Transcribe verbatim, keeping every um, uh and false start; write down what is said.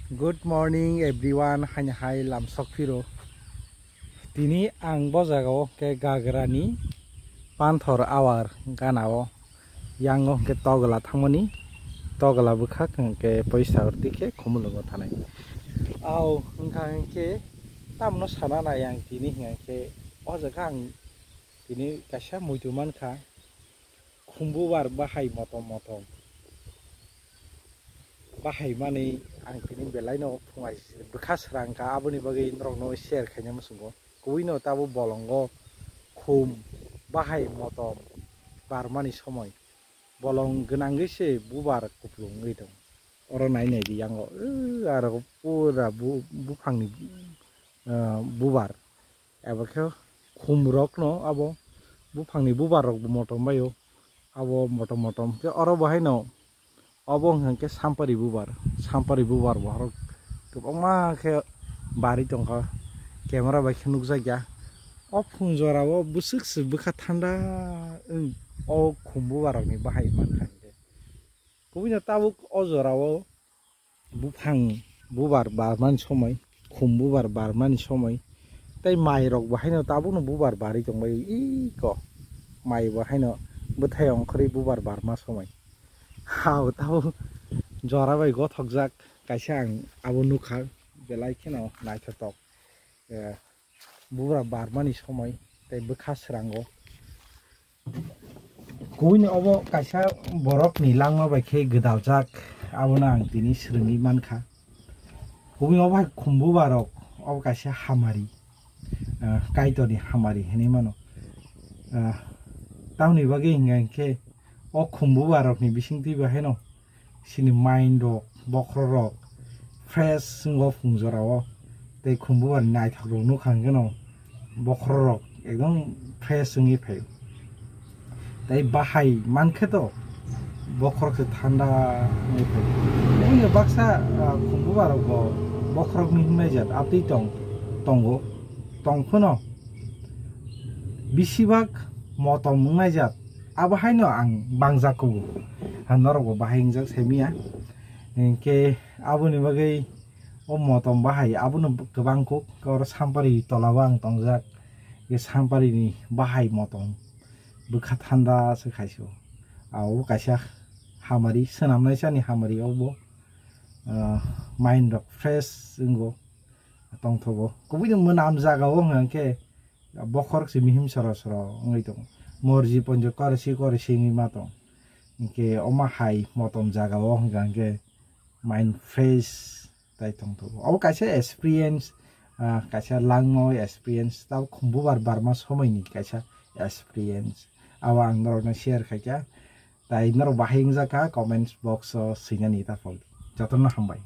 Good morning everyone, haini hai lamsok phiro. Tini ang bo jagao ke Gagrani Panthor Awar ganao yango ke Togla thangmani, Togla bwkhak hwnkhe poisa rwtwi khe Khumulwngo thanai. Au hwnkha hwnkhe tamno sana nai ang tini hwnkhe o jaga ang tini kaisa muitu mankha. Khumbubar bahai motom motom bahai mani ang tini belai no phungai bwkha srang kha, aboni bagwi norok no share khaina muchungo. Kubui no tabuk bolongo khum bahai motom barmani somoi, bolong gwnangwi se bubar kuplung wngwi tongo. Oro nai nai di yango, aro pura bu-, buphangni, ah, bubar. Abo khe khum rok no abo buphang ni bubar rok bo motom bai o, abo motom motom khe oro bo haino obo hwnkha khe sampari bubar, sampari bubar bo kwbangma khe bari tongkha, camera bai khe nukjak ya. O phung jora o bwswk se bwkha thanda wng o khum bubar rok ni bahai mankha hwnkhe. Kubui no tabuk o jora o buphang bubar barmani somoi, khum bubar barmani somoi, tei mai rok bo haino tabukno bubar barwi tongbai iko, mai bo haino bwthai ongkhorwi bubar barma somoi. Hao tabuk jora bai gothokjak kaisa ang abo nukha, belai kheno naithotok, eh, bubar barmani somoi tei bwkha srango. Kuini obo kaisa borok ni langma bai khe gwdaljak, abono ang tini swrwngwi mankha. Kuini obo hai khumbuba rok, obo kaisa hamari, ah, Kaitor ni hamari hinwi mano. Ah, tamoni bagwi hwnka hinkhe o khumbuba rok ni bisingtwi bo haino chini mind rok, bokhorok rok fresh wngo phung jora o, tei khumbubar naithok rok nukha hwnkhe no bokhorok rok ekdom fresh wngwi phaio. Tei bahai mankhe to bokhorok se thanda wngwi phaio. Tei baksa, ah, khumbuba rok bo bokhorok ni himnai jat abtwi tong, tongo, tong phano bisibak motom wngnai jat. Abo haino ang bangjak kugo. Ha, norok bo bahai wngjak sai miya. Hinkhe aboni bagwi o motom bahai abono kwbang kuk, oro sampari tola o ang tongjak. Ye sampari ni bahai motom bwkha thanda se khaisio. Abo kaisa hamari, swnamnai sani hamari obo. Ah, mind rok fresh wngo, tongthogo. Kubui no mwnam jaga o hwnka khe bokhorok se mihim soro soro wngwi tongo. Morji ponjo koresi koresi wngwi ma tong. Hinkhe omo hai motom jaga o hwnka hinkhe mind fresh tai tongthogo. Obo kaisa experience, ah, kaisa langma o experience, tabo khumbubar barma somoi ni kaisa experience. Abo ang norok no share khaikha. Tai norok bahai wngjakha comments box o swinani ta phal. Jotono hambai.